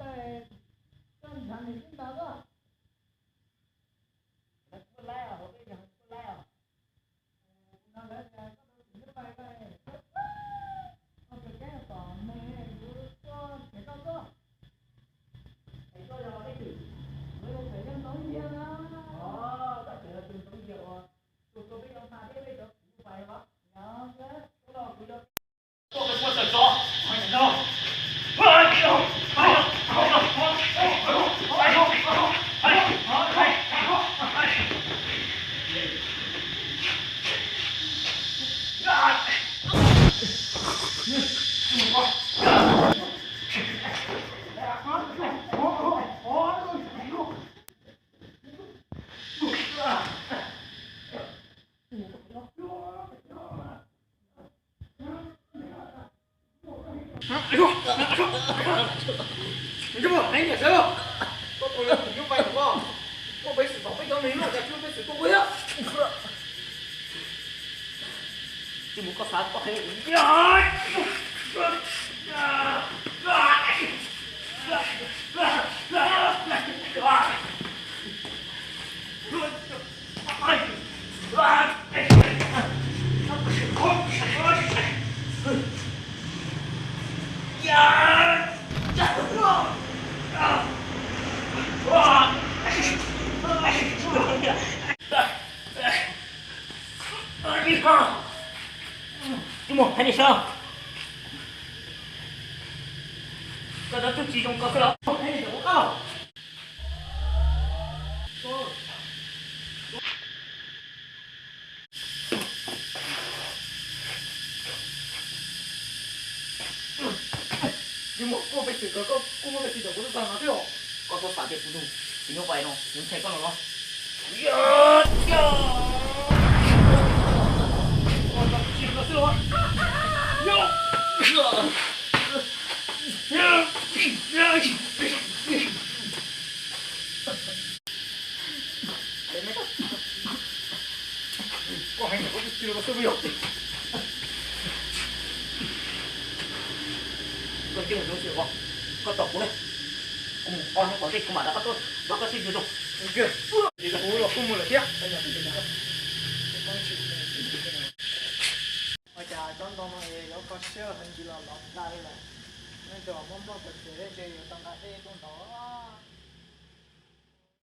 koj nrhav nws xwb ntag. Lawv kuj laib os, hauv peb yog kuj laib os. No lawv tias koj tus txiv Hmoob Vais ko, koj tus kheej tom neeg kuv tuaj nrhiav koj tuaj. Es koj yog leej twg? Kuv yog Txawm Yaj Ntxoov Yias na. Os, koj tseem yog tus Ntxoov Yias uas tus tau peb yuav hma thiab peb cov txiv Hmoob Vais los? Yog, tus no kuv yog. Koj tus Hmoob Vais no, koj peb xwm tau peb cov neeg no, cas peb xwm tuaj ua thiab. Tsis mus koj xav koj heev. Tsis mus, hais li sav. Koj cov tub tsis zoo koj xwb los. Yog muaj kuj peb xwm koj kuj muaj peb xwm tau kuv tub tag no thiab os. Koj txhob xav tias kuv tus txiv Hmoob Vais no kuv ntshai koj no los. Koj heev, koj tsis los xwb puas yog? Koj cia mus zoo siab os, koj tos kuv na. Kuv mus ob hnub tom ntej kuv mam rov qab tuaj nrog koj sib ntsib dua. Kuv los kuj mus lawm thiab. Ua cas tsob ntoo no es yuav kho siab heev ntsis los lov nqa li lawm. Nyob ntawm muaj nplooj txom txom ntshe yuav tau nqa dej tuaj ntov.